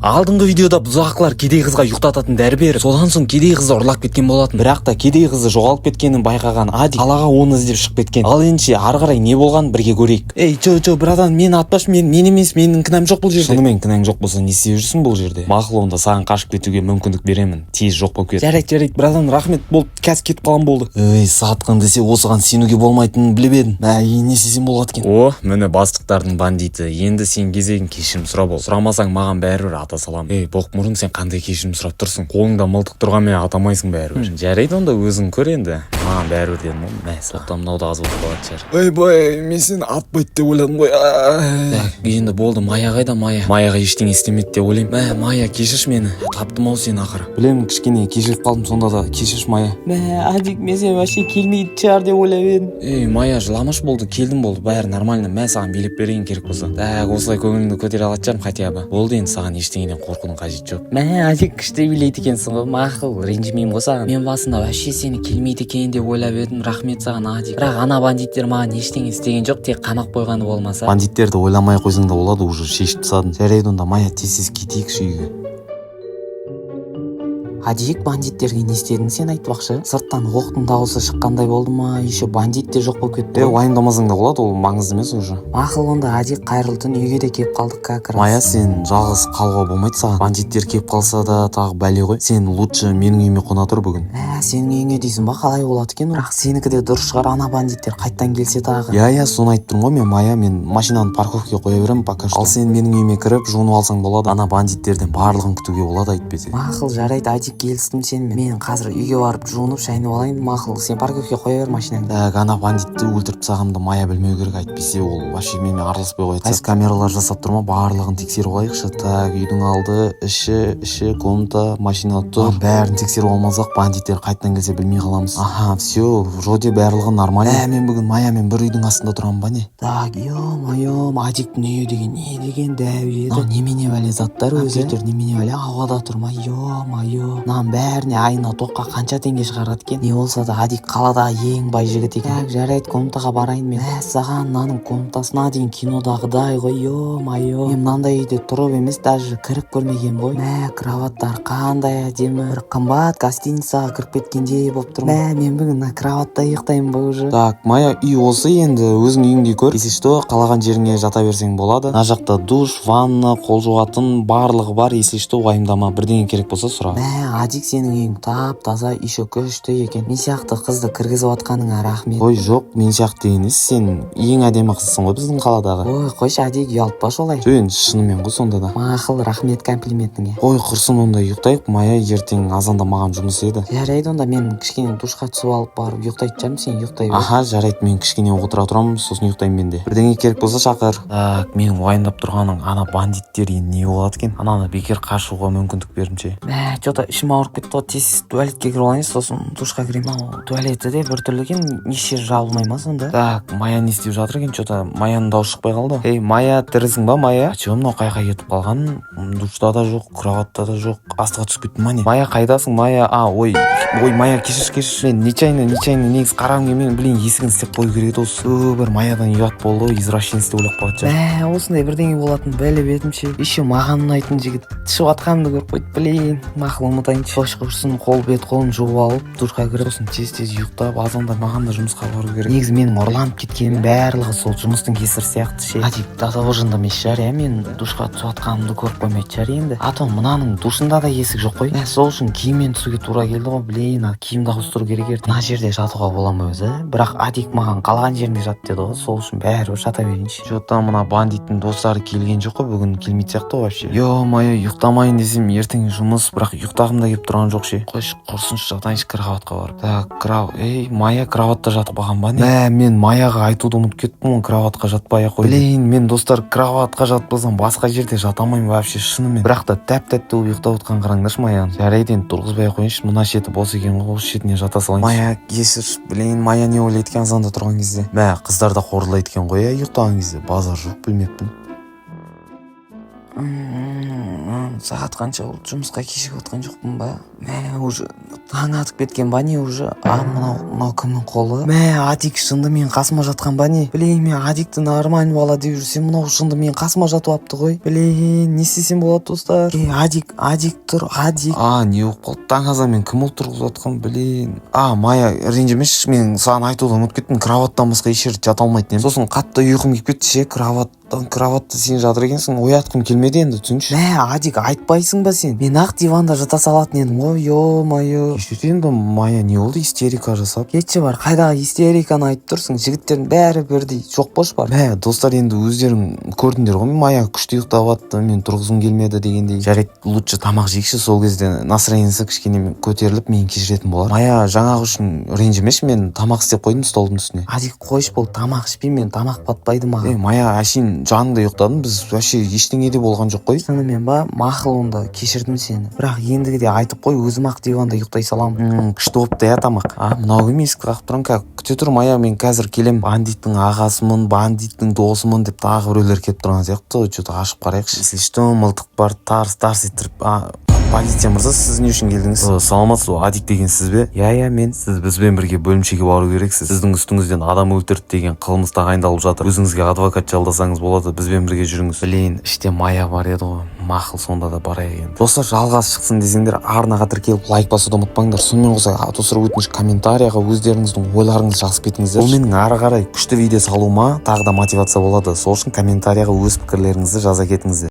Алдыңғы видеода бұзақылар кедей қызға ұйықтататын дәрі беріп, содан соң кедей қызды ұрлап кеткен болатын. Бірақ та кедей қызы жоғалып кеткенін байқаған Адик қалаға оны іздеп шығып кеткен. Ал ендеше ары қарай не болғанын бірге көрейік. Ей, жо, жо, братан, мені атпашы, мен емес, менің кінәм жоқ бұл жерде. Шынымен кінәң жоқ болса, не істеп жүрсің бұл жерде? Мақұл, онда саған қашып кетуге мүмкіндік беремін. Тез жоқ болып кет. Жарайды, жарайды, братан, рахмет, болды, қазір кетіп қалам, болды. Ей, сатқын десе, осыған сенуге болмайтынын біліп едім. Мә, не істесем болады екен? О, міне, бастықтардың бандиті. Енді сен кезегің, кешірім сұра, бол. Сұрамасаң, маған бәрібір, ата саламын. Ей, боқ мұрын, сен қандай кешірім сұрап тұрсың? Қолыңда мылтық тұрғанмен атамайсың бәрібір. Жарайды, онда өзің көр енді. Маған бәрібір дедім ғой. Мә, тоқта, мынау да аз болып қалатын шығар. Ойбай, мен сені атпайды деп ойладым ғой. Ай. Так, енді болды. Мая қайда, Мая? Маяға ештеңе істемеді деп ойлаймын. Мә, Мая, кешірші мені. Таптым ау сені ақыры. Білемін, кішкене кешігіп қалдым, сонда да кешірші, Мая. Мә, Адик, мен сені вообще келмейтін шығар деп ойлап едім. Ей, Мая, жыламашы, болды, келдім, болды, бәрі нормально. Мә, саған билеп берейін керек болса. Так, осылай көңіліңді көтере алатын шығармын хотя бы. Болды, енді саған ештеңеден қорқудың қажеті жоқ. Мә, Адик, күшті билейді екенсің ғой. Мақұл, ренжімеймін ғой саған. Мен басында вообще сені келмейді екен деп ойлап едім. Рахмет саған, Адик. Бірақ ана бандиттер маған ештеңе істеген жоқ, тек қамап қойғаны болмаса. Бандиттерді ойламай ақ қойсаң да болады, уже шешіп тастадым. Жарайды онда, Мая, тез тез кетейікші үйге. Адик, бандиттерге не істедің сен, айтпақшы? Сырттан оқтың дауысы шыққандай болды ма? Еще бандит те жоқ болып кетті Е, ғой. уайымдамасаң да болады, ол маңызды емес уже. Мақұл онда, Адик, қайырлы түн. Үйге де келіп қалдық как раз. Мая, сен жалғыз қалуға болмайды саған. Бандиттер келіп қалса да, тағы бәле ғой. Сен лучше менің үйіме қона тұр бүгін. Мә, сенің үйіңе дейсің ба? Қалай болады екен ол? Бірақ сенікі де дұрыс шығар, ана бандиттер қайттан келсе тағы. Иә, соны айтып тұрмын ғой мен, Мая. Мен машинаны парковкаға қоя беремін пока что. Ал сен менің үйіме кіріп, жуынып алсаң болады. Ана бандиттерден барлығын күтуге болады әйтпесе. Мақұл, жарайды, Адик, келістім сенімен. Мен қазір үйге барып, жуынып, шайынып алайын. Мақұл, сен парковкаға қоя бер машинаңды. Так, ана бандитті өлтіріп тастағанымды Мая білмеу керек, әйтпесе ол вообще менімен араласпай қояды. Қайсы камералар жасап тұр ма, барлығын тексеріп алайықшы. Так, үйдің алды, іші, комната, машина тұр. Бәрін тексеріп алмасақ, бандиттер қайтадан келсе, білмей қаламыз. Аха, все, вроде барлығы нормально. Ә, мен бүгін Маямен бір үйдің астында тұрамын ба, не? Так, ё-моё, Адиктің үйі деген не деген дәу еді? Мынау немене бәле заттар өзі? Компьютер немене бәле, ауада тұр ма? Ё-моё, мынаның бәріне айына тоққа қанша теңге шығарады екен? Не болса да, Адик қаладағы ең бай жігіт екен. Так, жарайды, комнатаға барайын мен. Мәссаған, мынаның комнатасына дейін кинодағыдай ғой. Ё-моё, мен мынандай үйде тұрып емес, даже кіріп көрмегенмін ғой. Мә, кроваттар қандай әдемі, бір қымбат гостиницаға кіріп кеткендей болып тұрмын. Мә, мен бүгін мына кроватта ұйықтаймын ба уже? Так, Мая, үй осы, енді өзің үйіңдей көр. Если что, қалаған жеріңе жата берсең болады. Мына жақта душ, ванна, қол жуатын барлығы бар. Если что, уайымдама, бірдеңе керек болса, сұра. Мә, Адик, сенің үйің тап таза, еще күшті екен. Мен сияқты қызды кіргізіп жатқаныңа рахмет. Ой, жоқ, мен сияқты емес, сен ең әдемі қызсың ғой біздің қаладағы. Ой, қойшы, Адик, ұялтпашы олай. Жоқ, енді шынымен ғой сонда да. Мақұл, рахмет комплиментіңе. Ой, құрсын, онда ұйықтайық, Мая, ертең азанда маған жұмыс еді. Жарайды онда, мен кішкене душқа түсіп алып, барып ұйықтайтын шығармын, сен ұйықтай бер. Аха, жарайды, мен кішкене отыра тұрамын, сосын ұйықтаймын мен де. Бірдеңе керек болса, шақыр. Так, менің уайымдап тұрғаным ана бандиттер енді не болады екен? Ананы бекер қашуға мүмкіндік бердім ше. Мә, че то ішім ауырып кетті ғой. Тез туалетке кіріп алайын, сосын душқа кіремін. Мынау туалеті де біртүрлі екен, неше жері жабылмай ма сонда? Так, Мая не істеп жатыр екен? Че то Маяның дауысы шықпай қалды. Ей, Мая, тірісің ба, Мая? Че, мынау қай жаққа кетіп қалған? Душта да жоқ, кроватта да жоқ, астыға түсіп кетті ма, не? Мая, қайдасың, Мая? А, ой, ой, Мая, кешірші, кешірші, мен нечаянно, негізі қарағым келмеген. Блин, есігін істеп қою керек еді осы. Бір Маядан ұят болды ғой, извращенец деп ойлап қалатын шығар. Мә, осындай бірдеңе болатынын біліп едім ше. Еще маған ұнайтын жігіт ішіп жатқанымды көріп қойды. Блин, мақұл, ұмытайыншы. Қойшы, құрсын, қол бет қолын жуып алып, душқа кіріп, Сосын тез тез ұйықтап, азанда маған да жұмысқа бару керек. Негізі менің ұрланып кеткенім барлығы сол жұмыстың кесірі сияқты ше. Адик до того жынды емес шығар, иә? Мен душқа түсіп жатқанымды көріп қоймайтын шығар енді. А то мынаның душында да есік жоқ қой. Мә, сол үшін киіммен түсуге тура келді ғой. Блин, ана киімді ауыстыру керек ертең. Мына жерде жатуға бола ма өзі? Бірақ Адик маған қалаған жерінде жат деді ғой, сол үшін бәрібір жата берейінші. Че то мына бандиттің достары келген жоқ қой бүгін, келмейтін сияқты ғой вообще. Ё-моё, ұйықтамайын десем, ертең жұмыс, бірақ ұйықтағым да келіп тұрған жоқ ше. Қойшы, құрсыншы, жатайыншы кроватқа барып. Так, ей, Мая кроватта жатып қалған ба, не? Мә, мен Маяға айтуды ұмытып кеттім ғой, кроватқа жатпай ақ қой. Блин, мен, достар, кроватқа жатпасам, басқа жерде жата алмаймын вообще, шынымен. Бірақ та тәп тәтті болып ұйықтап отқан, қараңдаршы Маяны. Жарайды, енді тұрғызбай ақ қояйыншы. Мына шеті бос екен ғой, осы шетіне жата салайыншы. Мая, кешірші. Блин, Мая не ойлайды екен азанда тұрған кезде? Мә, қыздар да қорылдайды екен ғой, иә, ұйықтаған кезде. Базар жоқ, білмеппін. Сағат қанша болды? Жұмысқа кешігіп жатқан жоқпын ба? Мә, уже таң атып кеткен ба, не уже? А, мынау кімнің қолы? Мә, Адик шынды менің қасыма жатқан ба, не? Блин, мен Адикті нормальный бала деп жүрсем, мынау шынды менің қасыма жатып алыпты ғой. Блин, не істесем болады, достар? Ей, Адик, Адик, тұр, Адик! А, не болып қалды? Таң азанмен кім ол тұрғызып жатқан, блин? А, Майя, ренжімеші, мен саған айтуды ұмытып кеттім. Кроваттан басқа еш жерде жата алмайтын едім. Сосын қатты ұйқым келіп кетті ше. Кроваттан, кроватта сен жатыр екенсің, оятқым келмеді енді, түсінші. Мә, Адик, айтпайсың ба сен? Мен ақ диванда жата салатын едім ғой, ё-моё. Кешір енді, Майя, не болды истерика жасап? Кетші, бар, қайдағы истериканы айтып тұрсың? Жігіттердің бәрі бірдей. Жоқ болшы, бар. Мә, достар, енді өздерің көрдіңдер ғой, Майя күшті ұйықтап жатты, мен тұрғызғым келмеді дегендей. Жарайды, лучше тамақ жейікші, сол кезде настроениесі кішкене көтеріліп, мені кешіретін болар. Майя, жаңағы үшін ренжімеші, мен тамақ істеп қойдым столдың үстіне. Адик, қойшы, болды, тамақ ішпеймін мен, тамақ батпайды маған. Ей, Майя, әшейін жаныңда ұйықтадым, біз вообще ештеңе де болған жоқ қой. Шынымен ба? Мақұл, онда кешірдім сені, бірақ ендігіде айтып қой, өзім ақ диванда ұйықтай саламын. Күшті болыпты, иә, тамақ. А, мынау кім есікті қағып тұрған? Күте тұр, Майя, мен қазір келем. Бандиттің ағасымын, бандиттің досымын деп тағы біреулер келіп тұрған сияқты. Че-то ашып қарайықшы. Если что, мылтық бар, тарс тарс еттіріп. А, полиция мырза, сіз не үшін келдіңіз? Саламатсыз ба, Адик деген сіз бе? Иә, мен. Сіз бізбен бірге бөлімшеге бару керексіз. Сіздің үстіңізден адам өлтірді деген қылмыс тағайындалып жатыр. Өзіңізге адвокат жалдасаңыз болады, бізбен бірге жүріңіз. Блин, іште Майя бар еді ғой. Мақұл, сонда да барайық енді. Достар, жалғасы шықсын десеңдер, арнаға тіркеліп, лайк басуды ұмытпаңдар. Сонымен қоса, достар, өтініш, комментарияға өздеріңіздің ойларыңызды жазып кетіңіздер. Бұл менің ары қарай күшті видео салуыма тағы да мотивация болады. Сол үшін комментарияға өз пікірлеріңізді жаза кетіңіздер.